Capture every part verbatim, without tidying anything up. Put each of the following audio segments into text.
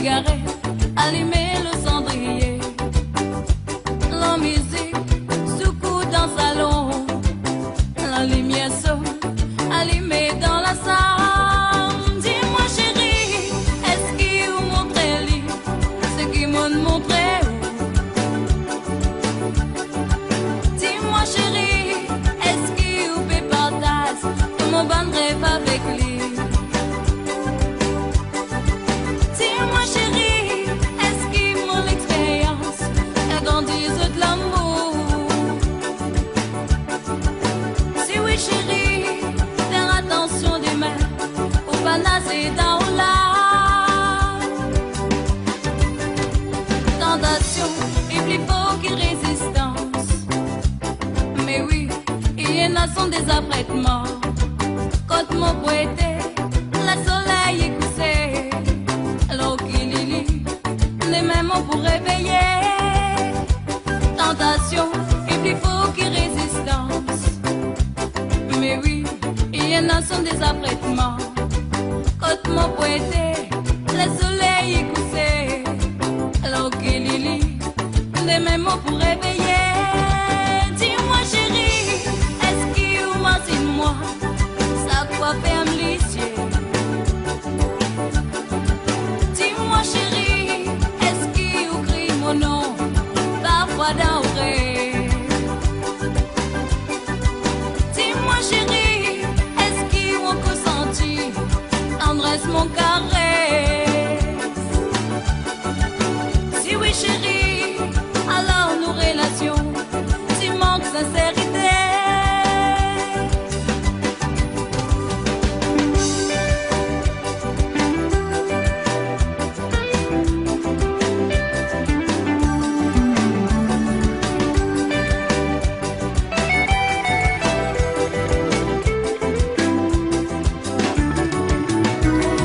sigaret, alime le sandriye. Lamizik soukou dan salon, lalimier son, alime dan lasal. Di mwa seri, eski ou montre li seki mo'nn montre ou? Di mwa seri, eski ou pe partaz mo bann rev avek li? Di mwa seri, eski mo lexperyans agrandi zot lamour? Si wi seri, fer atansion demin ou pa naze dan ou la. Tantasion e pli for ki rezistans. Me wi, ena son dezapretman. Kot mo pou ete, lasoley e kouse. Lor ki lili, demin mo pou reveye. Tantasion e pli for ki rezistans. Me wi, ena son dezapretman. Kot mo pou ete, lasoley e kouse. Lor ki lili, demin mo pou reveye. Di mwa seri, eski ou mazinn mwa sa kwa ferm lizie? Di mwa seri, eski ou kriy mo non parfwa dan ou rev? Di mwa seri, eski ou ankor santi tandres mo kares? Si wi seri, alor nou relasion ti mank sinserite.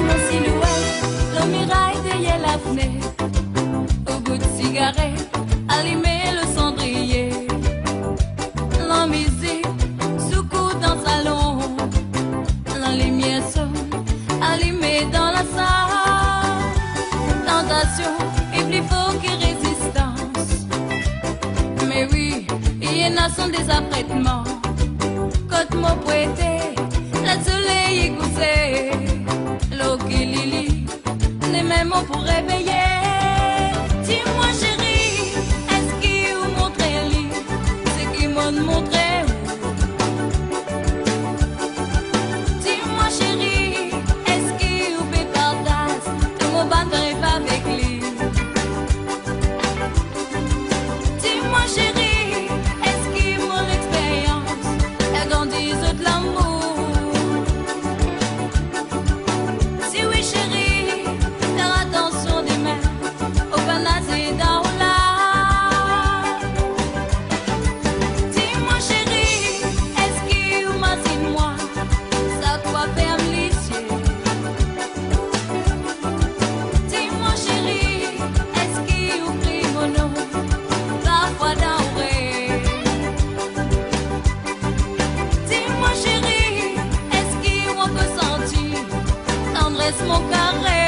Mo silouet lor miray deryer lafnet, ou gout sigaret, alime le sandriye. Lamizik soukou dan salon, lalimier son, alime dan lasal. Tantasion e pli for ki rezistans. Me wi, ena son dezapretman. Kot mo pou ete, lasoley e kouse. Lor ki lili, demin mo pou reveye. Di mwa seri, eski ou montre li seki mo'nn montre ou? Di mwa seri, eski ou pe partaz tou mo bann rev avek li? Di mwa seri, eski mo lexperyans agrandi zot lamour? Si wi seri, fer atansion demin ou pa naze dan ou la. Di mwa seri, eski ou mazinn mwa sa kwa ferm lizie? Di mwa seri, eski ou kriy mo non parfwa dan ou rev? Di mwa seri, eski ou ankor santi tandres mo kares?